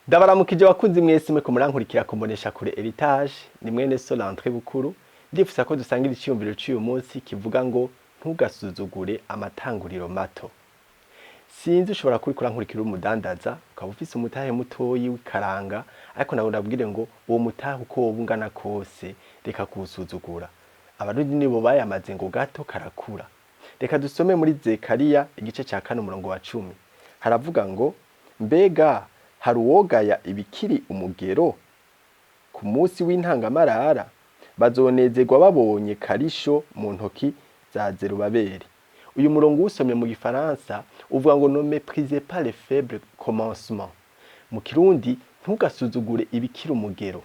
Ndabaramukije bakunzi mwese mwe murankurikira kumbonesha kure Heritage. Ni mwene so Landry Bukuru. Ndifuza ko dusangira iciyumviro c'uyu munsi kivuga ngo ntugasuzugure amatanguriro mato. Sinzi, ushobora kuba uriko urankurikira uri umudandaza, ukaba ufise umutahe mutoyi w'ikaranga, ariko nawe ndabwire ngo uwo mutahe uko woba ungana kose, reka kuwusuzugura. Abarundi nibo bayamaze ngo gato karakura. Reka dusome muri Zekariya igice ca 4 umurongo wa 10. Haravuga ngo: mbega hari uwogaya ibikiri umugero ku munsi w'intangamarara? Bazonezerwa babonye karisho mu ntoki za Zerubabeli. Uyu murongo uwusomye mu gifaransa uvuga ngo: ne méprisez pas les faibles commencements. Mu kirundi, ntugasuzugure ibikiri umugero.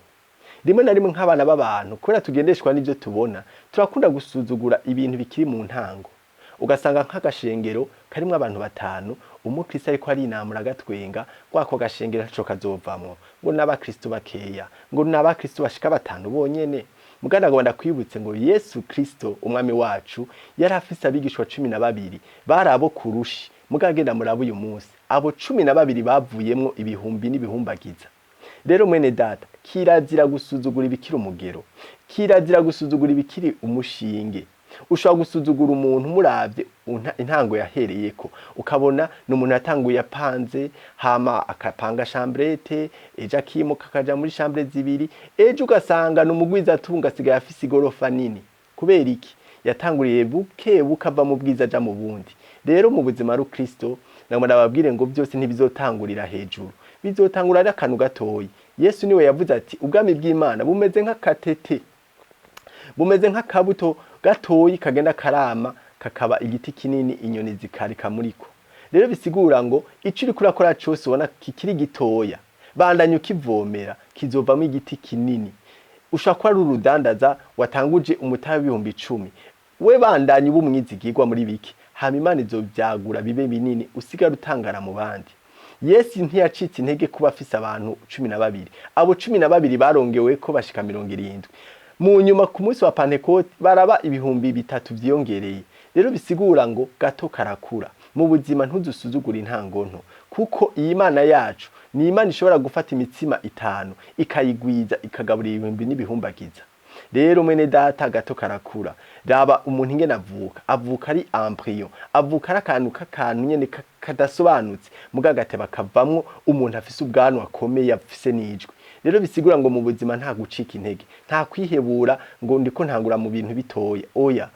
Rimwe na rimwe nk'abana b'abantu, kubera tugendeshwa n'ivyo tubona, turakunda gusuzugura ibintu bikiri mu ntango. Ugasanga nk'agashengero karimwo abantu batanu, umukristo ariko arinamura agatwenga ngo ako gashengero ntaco kazovamwo, ngo n'abakristo bakeya, ngo n'abakristo bashika batanu bonyene. Muganda ngo ndakwibutse ngo Yesu Kristo umwami wacu yari afise abigishwa 12, bari abo kurushi. Mugagenda murabo uyu munsi, abo 12 bavuyemwo ibihumbi n'ibihumbagiza. Rero mwene data, kirazira gusuzugura ibikiri umugero, kirazira gusuzugura ibikiri umushinge. Ushobora gusuzugura umuntu umuravye intango yahereyeko, ukabona ni umuntu yatanguye apanze, hama akapanga chambrette, ejo akimuka akaja muri chambre zibiri, ejo ugasanga ni umugwizatunga, asigaye afise igorofa nini. Kubera iki? Yatanguriye buke buke, ava mu bwiza aja mu bundi. Rero mu buzima rukristo, nagomba ndababwire ngo byose ntibizotangurira hejuru, bizotangura ari akantu gatoyi. Yesu niwe yavuze ati: ubwami bw'Imana bumeze nk'akatete, bumeze nk'akabuto gatoyi kagenda karama kakaba igiti kinini, inyoni zikarika muriko. Rero bisigura ngo ico uriko urakora cose ubona kikiri gitoya, bandanya ukivomera, kizovamo igiti kinini. Ushobora kuba ari urudandaza watanguje umutahe w'10,000, we bandanya uba umwizigirwa muri bike, hama Imana izovyagura bibe binini, usigare utangara mu bandi. Yesu ntiyacitse intege kuba afise abantu 12. Abo 12 barongewe ko bashika 70 mu nyuma, ku munsi wa Pantekote baraba 3000 vyiyongereye. Rero bisigura ngo gato karakura. Mu buzima ntuzusuzugure intango nto, kuko iyi Mana yacu ni Imana ishobora gufata imitsima itanu ikayigwiza, ikagaburira ibihumbi n'ibihumbagiza. Rero mwene data, gato karakura. Raba umuntu ingene avuka, avuka ari embryon, avuka ari akantu k'akantu nyene kadasobanutse, muga agateba kavamwo umuntu afise ubwanwa akomeye, afise n'ijwi. Rero bisigura ngo mu buzima nta gucika intege, nta kwihebura ngo ndiko ntangura mu bintu bitoya. Oya,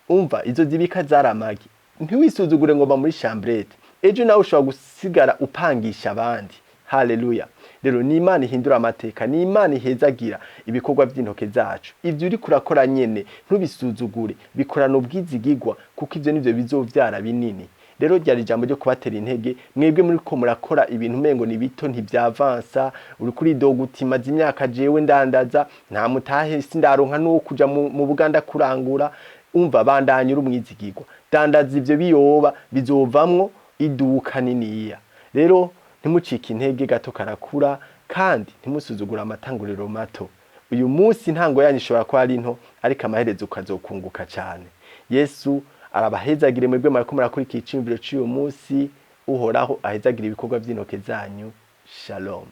umva, izo zibika zaramagi. Ntiwisuzugure ngo ba muri chambrette, ejo nawe ushobora gusigara upangisha abandi. Haleluya! Rero ni Imana ihindura amateka, ni Imana ihezagira ibikorwa vy'intoke zacu. Ivyo uriko urakora nyene ntubisuzugure, bikorana ubwizigigwa, kuko ivyo nivyo bizovyara binini. Rero ryari ijambo ryo kubatera intege mwebwe muriko murakora ibintu umengo ni bito, ntivyavansa. Uriko uridoga uti: maze imyaka jewe ndandaza, nta mutahe, sindaronka n'uwo kuja mu Buganda kurangura. Umva, bandanya uri umwizigirwa, dandaza ivyo biyoba, bizovamwo iduka niniya. Rero ntimucike intege, gato karakura, kandi ntimusuzugure amatanguriro mato. Uyu munsi intango yanyu ishobora kuba ari nto, ariko amaherezo ukazokunguka cyane. Yesu arabahezagire mwebwe mwariko murakurikira iciyumviro c'uyu munsi. Uhoraho ahezagire ibikorwa vy'intoke zanyu. Shalom.